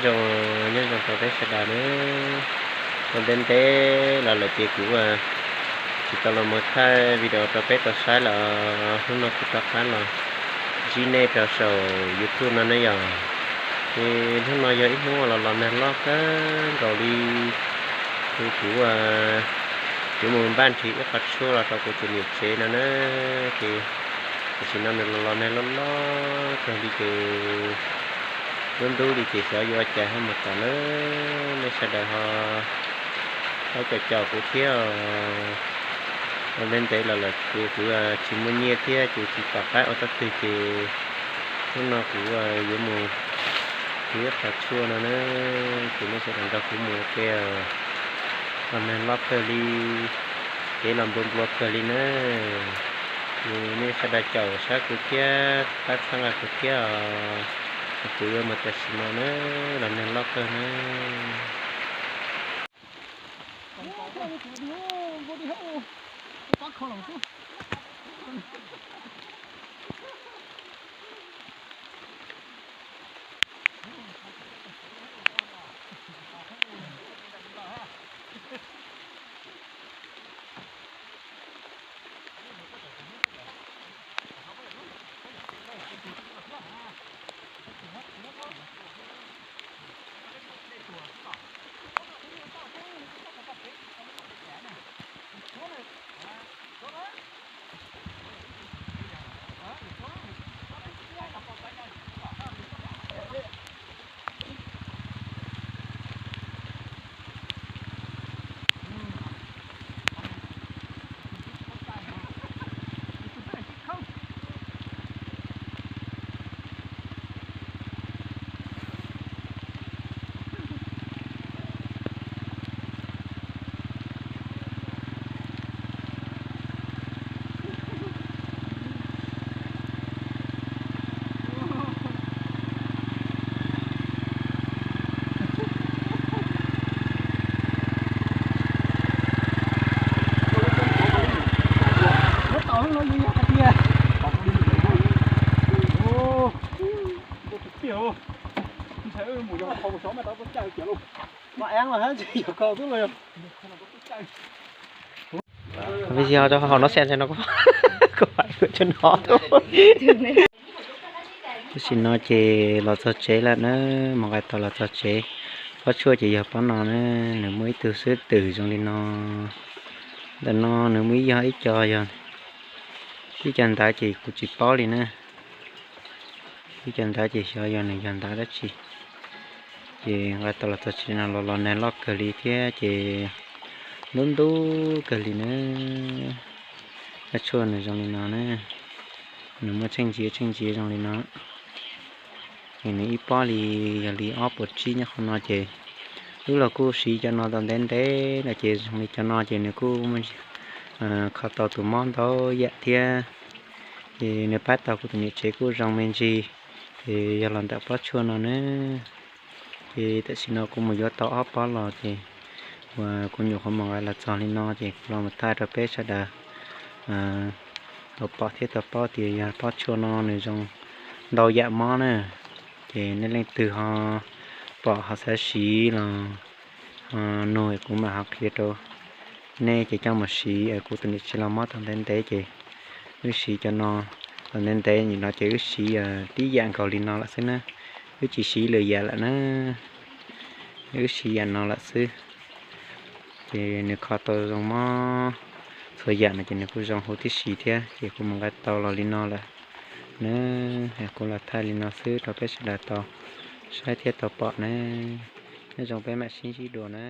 Zoo, nyob zoo rau peb sawv daws nawb. Ua ntev ntev los lawm ces kuv tsis tau los mus thaij video rau peb tau saib los hnub no kuv rov qab los ntsib nej rau saum YouTube no ne yom. Ces hnub no yog ib hnub uas los los nag loj kawg nkaus li. Ces kuv yuav mus npaj nrhiav ib qho tshuaj los rau kuv tus niam tsev no na. Ces tam sim no nws los los nag loj loj kawg li ces ntub ntub li ces xyov yuav ua cas ho mus tom na. Nej sawv daws ho pab caum caum kuv thiab. Ua ntev ntev los lawm ces kuv tsis muaj nyiaj thiab ces tsis pom qab ua tau twg ces hnub no kuv yuav mus nrhiav ib qho tshuaj no na. Ces nej sawv daws nrog kuv mus ua ke. Los nag loj kawg li, kev los nplua nplua kawg li na. Ces nej sawv daws caum saib kuv thiab pab txhawb nqa kuv thiab os. Kuv yuav mus tam sim no na, los nag loj kawg na. Peb si ho rau hauv no xem xem no kuv, kuv pais ua tso no. Tam sim no ces los txog tsev lawm na, mus nqa tau los txog tsev. Pob tshuaj ces yog pob no na, nws muaj ib tug xwb twm zoo li no. Ntawm no nws muaj ib yog ib co, yog ib co ntawd ces kuv tsis paub li na. Ib co ntawd ces xyov yog nws yog ntawd dab tsi. Ces nqa tau los txog tsev no los los nag loj kawg li thiab ces ntub ntub kawg li na. Pob tshuaj nws zoo li no na, nws muaj tsheej ntsia tsheej ntsia zoo li no. Ces nws ib pob li yog li ob puas tsib nyob qhov no ces wb los kuj siv cov no tau ntev ntev no ces zoo li cov no ces nws kuj kho tau tus mob ntau yam thiab. Ces nws pab tau kuv tus niam tsev kuj zoo me ntsis. Ces yog los ntawm pob tshuaj no na. Ces tam sim no kuv mus yuav tau ob pob los ces uas kuv nyuam qhuav mus nqa los txog li no ces kuv los mus thaij rau peb sawv daws tau pom thiab tau paub tias yog pob tshuaj no nws zoo ntau yam mob na. Ces nej leej twg ho pom ho xav siv los ho nug kuv mam ho qhia rau nej ces coj mus siv. Kuv tus niam tsev los mob tau ntev ntev ces wb siv cov no tau ntev ntev, nim no ces wb siv tib yam nkaus li no lawm xwb na. Wb tsis siv lwm yam lawm na, wb siv yam no lawm xwb. Ces nws kho tau zoo mob txhua yam no ces nws kuj zoo huv tib si thiab. Ces kuv mus nqa tau los li no lawm na, kuv los thaij li no xwb rau peb sawv daws tau saib thiab tau pom na. Nyob zoo peb mam sib ntsib dua na.